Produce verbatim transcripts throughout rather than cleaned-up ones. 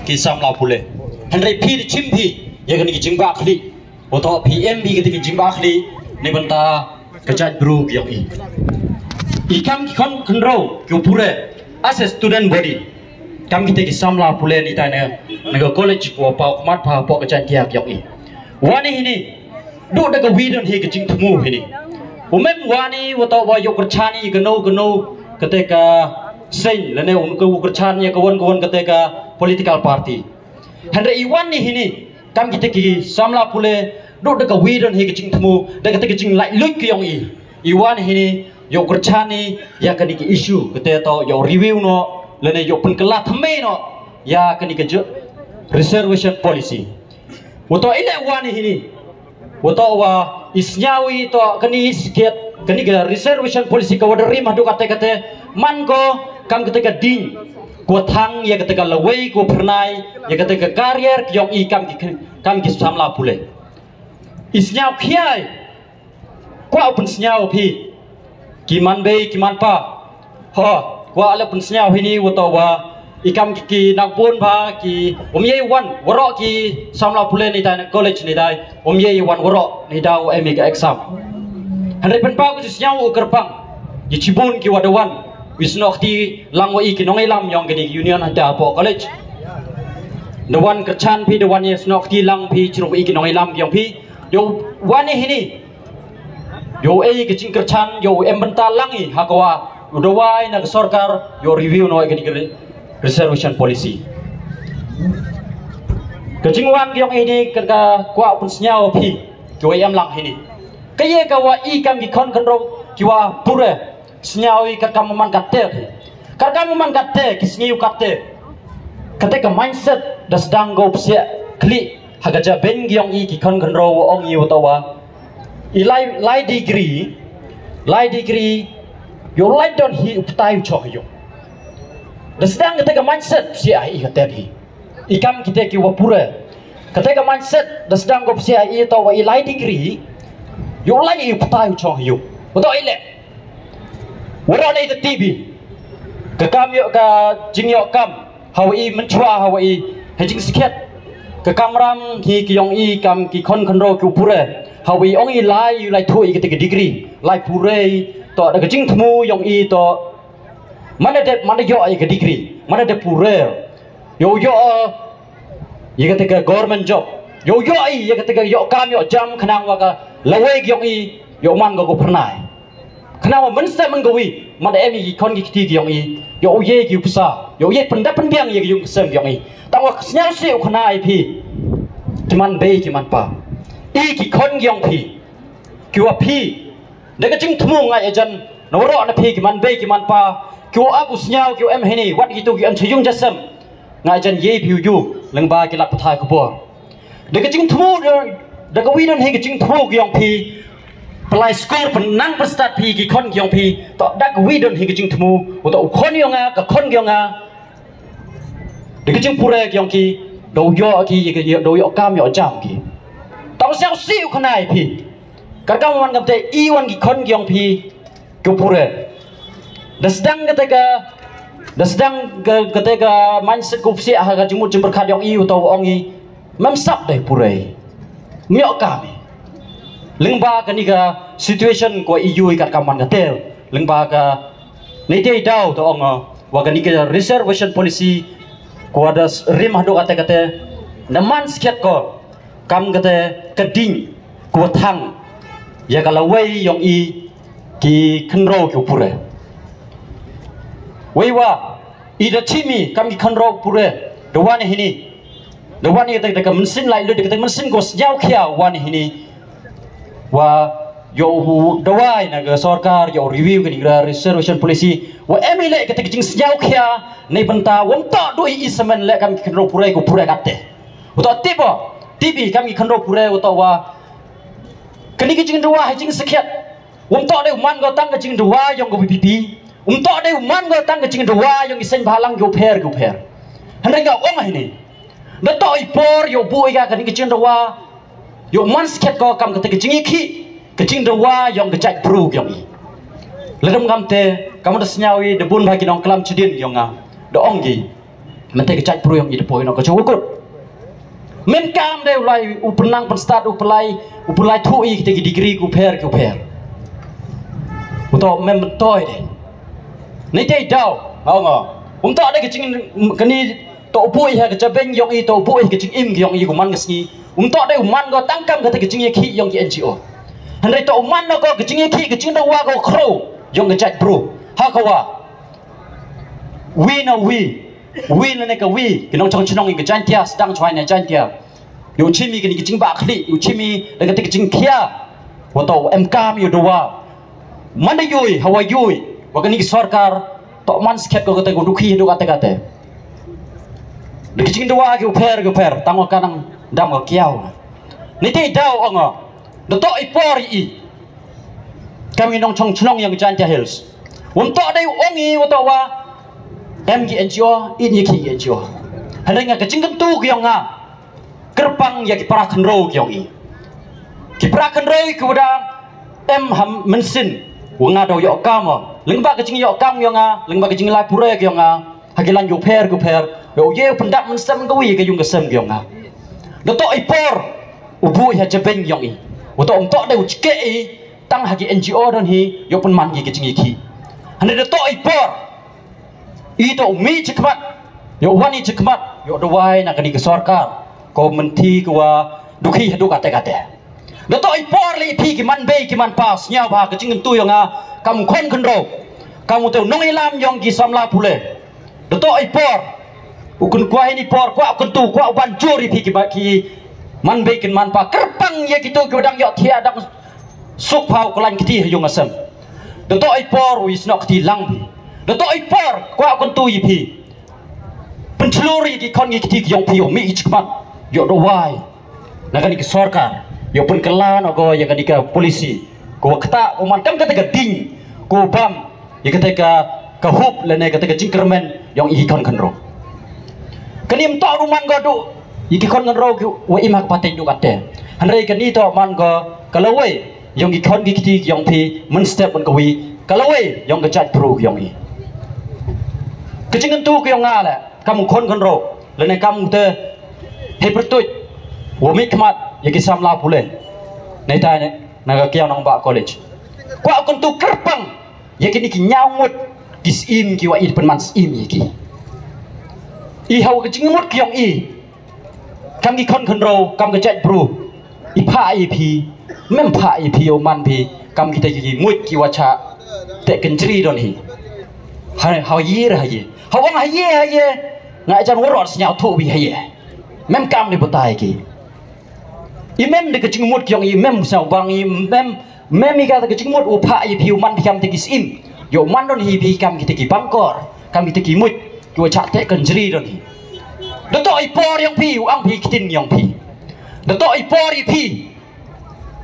ki samla pule. Hynrei phi da chim phi ïa kane ka jingbakla. Uto phi em phi kata ka jingbakla ne bynta ka jaitbru ki ïong i. I kam ki khon khynraw ki u pure as a student body. Kam kita ki samla pule ni tane na ka college ko pa khmat pa po ka jaitia ki ïong i. Wani hini duk da ka wi don hi ka jingthmu hini. U mem wani uto wa ïoh kyrchan i kano kano kata ka seng lane un ka u kyrchan ïa ka wan ka wan kata ka political party. Hynrei i wan ni hini kam kita ki samla pule duk da ka wi don hi ka jingthmu da kata ka jinglaitluid ki ïong i. I wan hini ïoh kyrchan i ïa kani ki issue kata to ïoh review no lane ïoh pynkylla thymmai no ïa kani ka ju- reservation policy. Uto i le wan ni hini uto wa i snyaw i to kani i sket kani ka reservation policy ka wa da rim haduh kata kata man ko kam kata ka ding ko thang ïa kata ka lawei ko phyrnai ïa kata ka career ki ïong i kam ki kam ki samla pule. I snyaw khia i kwah u pynsnyaw phi ki man bei ki man pa. Ho kwah la pynsnyaw hini uto wa i kam ki, ki nang pun ba ki um ye wan waroh ki samla pule ni dai na college ni dai um ye wan waroh ni dau em i ka exam. Hynrei pynpaw ka snyaw u kyrpang ki chibun ki wa da wan wi snok ti lang wa i ki nongïalam ïong kani union ha da po college. Da wan kyrchan phi da wan ye snok ti lang phi chru i ki nongïalam ïong phi. Ïoh wan ni hini ïoh ei ka jingkyrchan ïoh em bynta lang i ha ka wa u dawai na ka sorkar ïoh review no ka reservation policy. Ka jingwan ïong ini ka ka kwah pynsnyaw phi ki wa em lang hini. Ka ye ka wa i kam ki khon khynraw ki wa pure snyaw i ka kam man ka te ka kam man ka te ki snyaw ka te. Ka te ka mindset da sdang go psiak klik ha ka jaben ïong i ki khon khynraw wa ong i wa tawa i lai lai degree lai degree ïoh lai don hi u ptai u choh ïoh. Da sdang kata ka mindset psiah i kata hi i kam kita ki wa pura kata ka mindset da sdang ko psiah i to wa i lai degree ïoh lai i u ptai u choh ïoh. Wa to i le wa ro nei ta T V ka kam ïoh ka jing ïoh kam. Hawa i mynchwa hawa i ha jingskhet ka kamram ki ki ïong i kam ki khon khynraw ki u pura. Hawa i ong i lai i lai thu i kata ka degree lai pura i to da ka jingthmu ïong i to. Mana dep mana ïoh i ka degree mana dep pura ïoh ïoh i kata ka government job ïoh ïoh i kata ka ïoh kam ïoh jam khnang wa ka lawei ki ïong i ïoh man ka ko pyrnai. Khnang wa mynstep mynkawi man da em i ki khon ki kti ki ïong i ïoh u ye ki u psa ïoh u ye pyndap pynbiang ïa ki ïung ki sem ki ïong i. Tang wa sñiaw sih u khana i phi ki man bei ki man pa i ki khon ki ïong phi ki wa phi da ka jingthmu ngai ajan na waroh na phi ki man bei ki man pa ki wa ap u sñiaw ki wa em hini wat ki tu ki em cha ïung cha sem. Ngai ajan ye phi u ju lyngba ki lak pathai khubor. Da ka jingthmu da ka wi don hi ka jingthmu ki ïong phi. Pynlai skur pynnang pynstad phi ki khon ki ïong phi. To da ka wi don hi ka jingthmu u to u khon ïong nga ka khon ïong nga. Da ka jingpure ki ïong ki da u ïoh ki da u ïoh kam ïoh jam ki. To sñiaw sih u khana i phi. Ka kam wan kam te i wan ki khon ki ïong phi. Ki pure da sdang kata ka da sdang kata ka mindset ku psiah ha ka jingmut jingpyrkhat ïong i u to ong i. Mem sap dei pure. Miok kami lyngba kani ka situation ko i yui kat kaman ka tel lyngba ka ni te dau to ong wa kani ka reservation policy ko da rim hadu kata kata na man sket ko kam kata ka ding ko thang ïa ka lawei ïong i ki khynraw ki pure. Wei wa i da chimi kam ki khynraw pure da wan hini da wan kata ka mynsin lai lu kata mynsin ko sñiaw khia wan hini. Wa ïoh dawai na ka sorkar ïoh review ka ni reservation policy wa em i le kata ka jingsñiaw khia. Nei bynta wam to dui i semen le kam ki khynraw pure ko pure kate. Uto tibo tibi kam ki khynraw pure uto wa kani ka jingdawa ha jingsakhiat. Wam to dei u man go tang ka jingdawa ïong ka V P P. Wam to dei u man go tang ka jingdawa ïong i seng balang go pher go pher. Hynrei nga ong hini da to i por ïoh bu i ka kani ka jingdawa ïoh man skhet ko kam kata ka jingikhi ka jingdawa ïong ka jait bru ïong i. Ladam kam te kam da sñiaw i da bun ba ki nong klam chidin ïong nga da ong gi. Mynta ka jaitbru yong i da poi noh ka jong u kut. Mem kam de u lai u pynang pynstad u pynlai u pynlai thuh i kita ki degree ki u pher ki u pher. U to mem myntoi de. Ni te daw nga ong. Um to de ka jing kani to u poi ha ka jabeng yong i to u poi ha ka jingim yong i ku man ka sngi. Um to de u man ko tang kam kata ka jingïakhih yong ki N G O. Hynrei to u man ko ka jingïakhih ka jingdawa ko khrew yong ka jaitbru. Ha ka wa. Wi na wi. Wi na ne ka wi ki nongchong chnong i ka Jaintia sdang chwa ne Jaintia. Yu chimi kini ki jingbah khlieh yu chimi da kata ki jingkhia. Wa to em kam yu dawa. Man da yui hawa yui wa kani ki sorkar to man skhet ko kata ko dukhi duk kata kata. Da ki jingdawa ki u pher ki u pher tang wa kanang dam ko kiaw. Ni te daw ong. Da to i por i. Kam i nongchong chnong yong Jaintia Hills. Um to dei u ong i wa to wa. Em ki N G O in i ki N G O. Hynrei nga ka jingkyntu ki yong nga. Kyrpang ya ki para khynroo ki yong i. Ki para khynroo ki wa da em ha mynsiem. Wa nga daw yoh kam. Lyngba ka jingyoh kam yong nga, lyngba ka jinglai pura ki yong nga. Ha ki lan yu pher yu pher. Yu ye u pyndap mynsiem ka wi ka yung ka sem ki yong nga. Da to i por u bu ha jabeng yong i. U to um to de u chke i tang ha ki N G O don hi yu pynman ki ka jingïakhih. Hynrei da to i por i to u mih chikmat. Yu wan i chikmat yu dawai na kani ka sorkar. Ko mynti ko wa dukhi haduk kate kate. Da to i por le i phi ki man bei ki man pa sñiaw ba ka jingkyntu yong nga kam khon khynroo. Kam u te u nong i lam yong ki samla pule. Da to i por. U kun kwah ini por kwah u kyntu kwah u ban jur i phi ki ba ki man bei kin man pa kyrpang ya ki to ki dang yoh thia dang suk pha u klan kti ha yung asem. Da to i por u i snok kti lang phi. Da to i por kwah u kyntu i phi. Pynchlur ïa ki khon ki kti ki yong phi ïoh mih ki chikmat ïoh dawai. Na kani ka sorkar ïoh pynkylla na ko ïa kani ka polisi. Ko kata ko man kam kata ka ding ko bam ïa kata ka ka hup lane kata ka jingkyrmen yong i ki khon khynroo. Kani mta ru man ko du ïa ki khon khynroo ki wa im ha ka pateng du kate. Hynrei kani to man ko ka lawei yong ki khon ki kti ki yong phi mynstep man ka wi ka lawei yong ka jait bru ki yong i. Ka jingkyntu ki yong nga le kam u khon khynroo lane kam u te hei pyrtuit wa mih khmat ïa ki samla pule. Nai tai ne na ka kiaw nong ba college. Kwah u kyntu kyrpang ïa kini ki ñiaw ngut ki syiem ki wa i pynman syiem ïa ki. I hawa ka jingmut ki yong i. Kam ki khon khynroo kam ka jait bru. I pha i phi mem pha i phi u man phi kam kita ki mut ki wa cha te kynjri don hi. Ha ha ye ha ye ha wang ha ye ha ye. Nga jan warot sñiaw thu wi ha ye. Mem kam ni butai ki. I mem de ka jingmut ki yong i mem sñiaw bang i mem mem i ka ka jingmut u pha i phi u man phi kam te ki syiem. Yo man don hi phi kam kita ki bangkor kam kita ki mut ki wa cha te kynjri don hi. Da to i por yong phi u ang phi ktin yong phi. Da to i por i phi.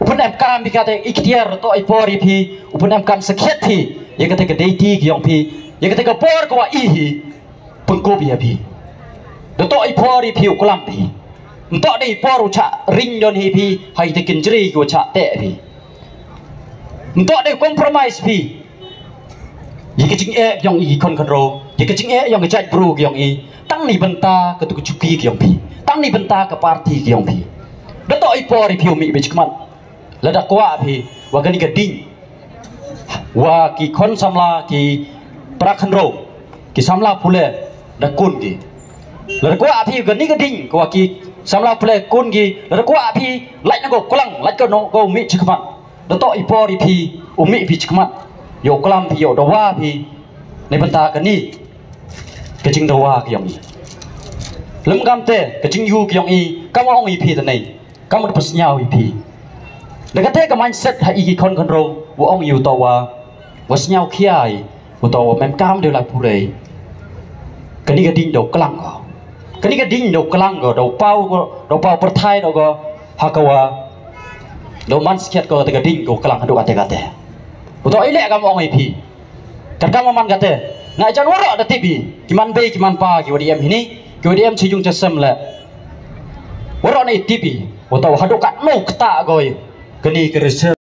U pun em kam phi kata i ktiar da to i por i phi. U pun em kam sakhiat phi. Ya kata ka dei ti ki yong phi. Ya kata ka por ka wa i hi. Pengkup ya phi. Da to i por i phi u klam phi. Ntok dei por u cha ring don hi phi. Hai te kynjri ki u cha te phi. Ntok dei compromise phi. Ye ka jingeh yong i khon khynroo ye ka jingeh yong ka jait bru yong i. Tang ni bynta ka tu ka chuki yong phi. Tang ni bynta ka parti yong phi. Da to i por i phi u mi bich kmat. Lada kwah phi wa kani ka ding wa ki khon samla ki para khynroo ki samla pule da kun ki. Lada kwah phi kani ka ding wa ki samla pule kun ki lada kwah phi lait na ko klang lait ko no ko mi chikmat. Da to i por i phi u mi phi chikmat. Yo klam phi yo dawa phi. Ni bynta kani ka jingdawa ki yong i. Lem kam te ka jingyu ki yong i kam ong i phi da nei. Kam da pasñiaw i phi. Da kata ka mindset ha i ki khon khynroo wa ong yu to wa wa sñiaw khia i wa to wa mem kam de la purei. Kani ka ding do klang ko. Kani ka ding do klang ko do pau ko do pau perthai do ko ha ka wa do man skhet ko kata ka ding ko klang do kata kata. Wa to i le kam ong i phi. Kat kam man kata. Nga jan waro da tibi ki man bei ki man pa ki wa di em hini ki wa di em chi jung cha sem le. Waro na i tibi wa to ha do kat no kata ko. Kani ka research.